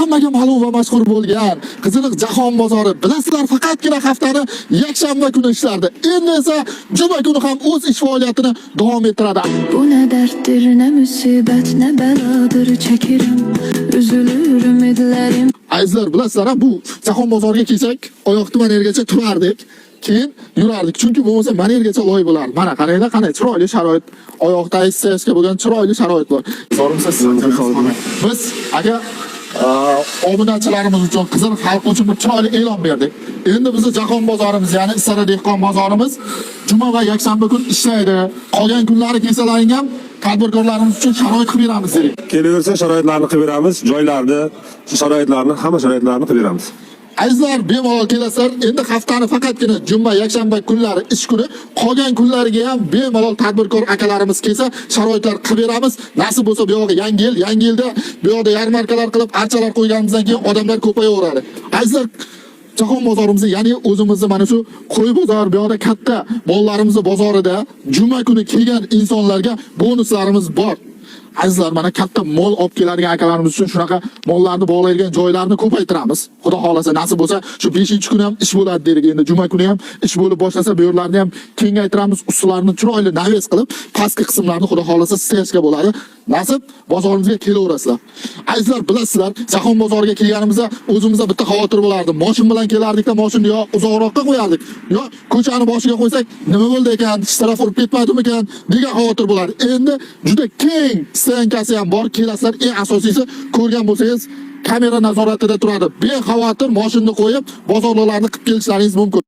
Hammaga ma'lum va mashhur bo'lgan Qiziliq jahon bozori, bilasizlar, faqatgina haftani yakshanba kuni ishlardi. Endi esa juma kuni ham o'z ish faoliyatini davom ettiradi. Bu ne derttir, ne musibet, ne beladır çekirim. Üzülür ümitlerim. Azizlar, bilasizlar, bu jahon bozoriga kelsak, oyoqni mana yergacha turardik. Keyin yurardik. Chunki bo'lmasa mana yergacha loy bo'lardi. Mana qaranglar, qanday chiroyli sharoit. Oyoqda ishlashga bo'lgan chiroyli sharoit bor. Zo'rmisiz? Biz aka obunachilarimiz uchun, Qizil xalq uchun bir chiroyli e'lon berdik. Endi bizni jahon bozorimiz, ya'ni Isara dehqon bozorimiz juma va yakshanba kun ishlaydi. Qolgan kunlari kelsalaring ham tadbirkorlarimiz uchun sharoit qilib beramiz dedik. Kelaversa, sharoitlarni qilib beramiz, joylarni, sharoitlarni, hamma sharoitlarni qilib beramiz. Azizlar, bemalol kelasizlar. Endi haftani faqatgina juma, yakshanba kunlari ish kuni, qolgan kunlariga ham bemalol tadbirkor akalarimiz kelsa, sharoitlar qilib beramiz. Nasib bo'lsa, bu yog'i yangi yil, yangi yilda bu yoqda yarmarkalar qilib, archalar qo'yganimizdan keyin odamlar ko'payaveradi. Azizlar, jahon bozorimizni, ya'ni o'zimizni mana shu qo'y bozor, bu yoqda katta mollarimizni bozorida juma kuni kelgan insonlarga bonuslarimiz bor. Azizlar, mana katta mol olib keladigan akalarimiz uchun shunaqa mollarni bog'laydigan joylarni ko'paytiramiz. Xudo xohlasa, nasib bo'lsa, shu 5-kuni ham ish bo'ladi dedik. Endi juma kuni ham ish bo'lib boshlasa, bu yerlarni ham kengaytiramiz, ustilarini chiroyli навес qilib, pastki qismlarni, Xudo xohlasa, стяжка bo'ladi. Nasib, bozorimizga kelaverasizlar. Azizlar, bilasizlar, jahon bozoriga kelganimizda o'zimizda bitta xavotir bo'lardi. Moshin bilan kelardikda, moshinni yo uzoqroqqa qo'yardik, yo ko'chani boshiga qo'ysak, nima bo'ldi ekan, shtraf urib ketmadimikan degan xavotir bo'lardi. Endi juda keng стоянка si ham bor. Kelasizlar, eng asosiysi, ko'rgan bo'lsangiz, kamera nazoratida turadi. Bexavotir moshinni qo'yib, bozorlarni qilib kelishlaringiz mumkin.